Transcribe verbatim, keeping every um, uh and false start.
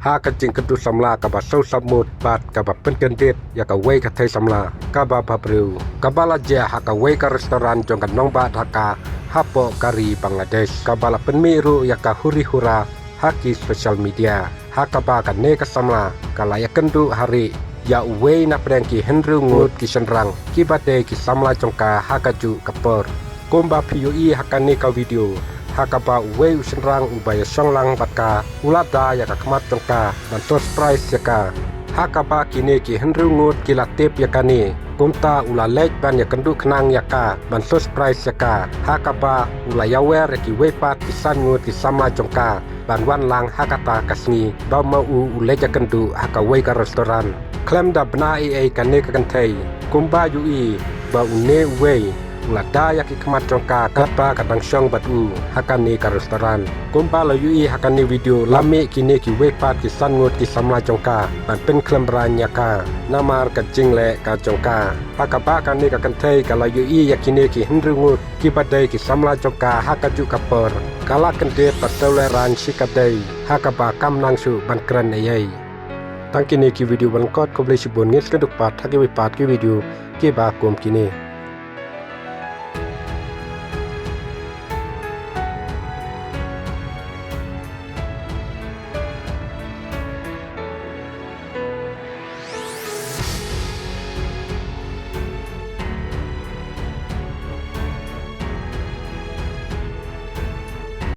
ha ka jingkynduh samla kaba sawsap mut bad kaba pynkyndit ïa kawei ka thei samla kaba bhabriew kaba la jia ha kawei ka restaurant jong ka nongbah Dhaka hapoh ka ri Bangladesh, kaba la pynmih ruh ïa ka huri hura ha ki social media, ha kaba kane ka samla ka la ïakynduh ha rieh ïa uwei napdeng ki hynriew ngut ki shynrang kiba dei ki samla jong ka ha kajuh ka por. Kumba phi ïohi ha kane ka video, ha kaba uwei u shynrang uba ïashong lang bad ka u la da ïa ka khmat jong ka ban surprise ïa ka, ha kaba kine ki hynriew ngut ki la tip ïa kane. Kumta u la leit ban ïakynduh khnang ïa ka ban surprise ïa ka, ha kaba u la ïawer ïa kiwei pat ki san ngut ki samla jong ka ban wan lang ha kata ka sngi ba ma u u leit ïakynduh ha kawei ka restaurant. Khlem da bna ei ei kane ka kynthei, kumba ïohi ba une uwei u la da ïa ki khmat jong ka katba ka dang shong bad u ha kane ka restaurant. Kumba la ïohi ha kane video, la mih kine kiwei pat ki san ngut ki samla jong ka ban pynkhlem briew ïa ka namar ka jingleh ka jong ka, ha kaba kane ka kynthei ka la ïohi ïa kine ki hynriew ngut kiba dei ki samla jong ka ha kajuh ka por, ka la kyndit bad tawleh rang shi ka dei, ha kaba kam nang shuh ban kren ei ei. Tang kine ki video ba lyngkot, khublei shibun, ngin sa ïakynduh pat ha kiwei pat ki video kiba kum kine.